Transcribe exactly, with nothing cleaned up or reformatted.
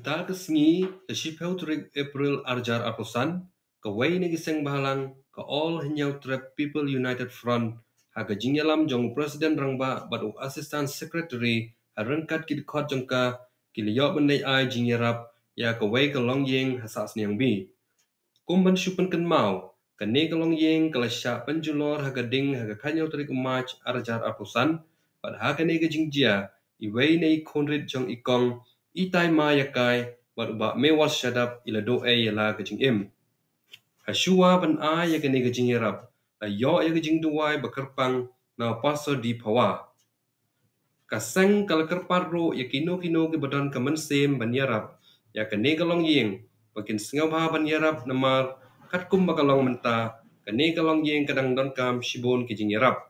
Mynta ka sngi, ka shiphew tarik April arjar arphew san, kawei na ki seng bhalang, ka All Hynñiewtrep People United Front, ha ka jingïalam jong u President Rangbah bad u Assistant Secretary, ha ryngkat ki dkhot jong ka, ki la ïoh ban leit ai jingïarap ïa kawei ka longïing ha Sahsniang B. Kum ban shu pynkynmaw, kane ka longïing ka la shah pynjulor ha ka ding ha ka khathynñiew tarik u March arjar arphew san, bad ha kane ka jingjia, iwei na i khun rit jong i kong, i Taima Ïakai, bad u Bah Mewal Shadap i la duh ei ïa la ka jingim. Ha shuwa ban ai ïa kane ka jingïarap, la ïoh ïa ka jingduwai ba kyrpang na u Pastor D. Phawa. Ka seng ka la kyrpad ruh ïa kino kino kiba don ka mynsiem ban ïarap ïa kane ka longïing, ba kin sngewbha ban ïarap namar katkum ba ka long mynta, kane ka longïing ka dang donkam shibun ki jingïarap.